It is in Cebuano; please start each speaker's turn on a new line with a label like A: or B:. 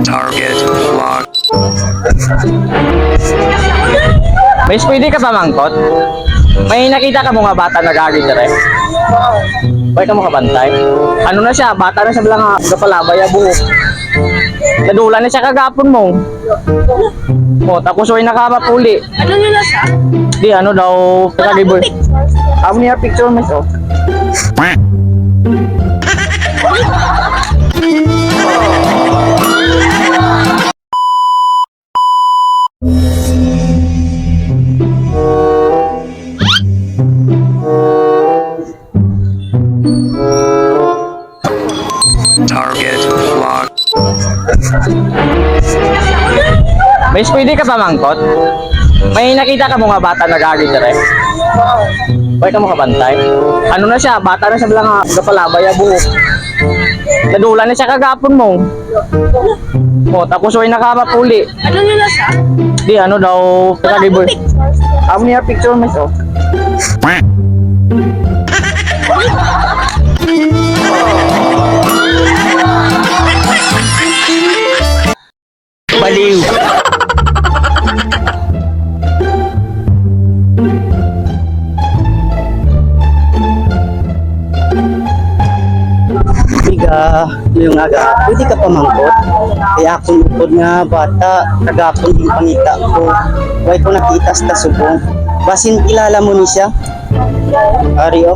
A: Target locked.
B: May pwede ka pamangkot? May nakita ka mo nga bata na gagi dire? Pwede ka mo kabantay? Ano na siya? Bata na siya bilang gapalabay ah, buhok. Nadula na siya kagapon mo. O, tapos way nakapapuli.
C: Ano na siya?
B: Di ano daw, kagi boy. Amo niya picture miss oh.
A: Target locked.
B: May pwede ka pamangkot? May nakita ka mo nga bata na gagi dire? Pwede ka mo kabantay? Ano na siya? Bata na siya bilang gapalabay ah, buhok. Nadula na siya kagapon mo. O, tapos way nakapapuli.
C: Ano na siya?
B: Di ano daw, kagi boy. Amo niya picture miss oh. Baliw.
D: Biga, ngayong aga, pwede ka pamangkot. Kaya akong upod nga bata, kagapon din pangita ko. Way ko nakita sa subong. Basin kilala mo ni siya? Ari oh.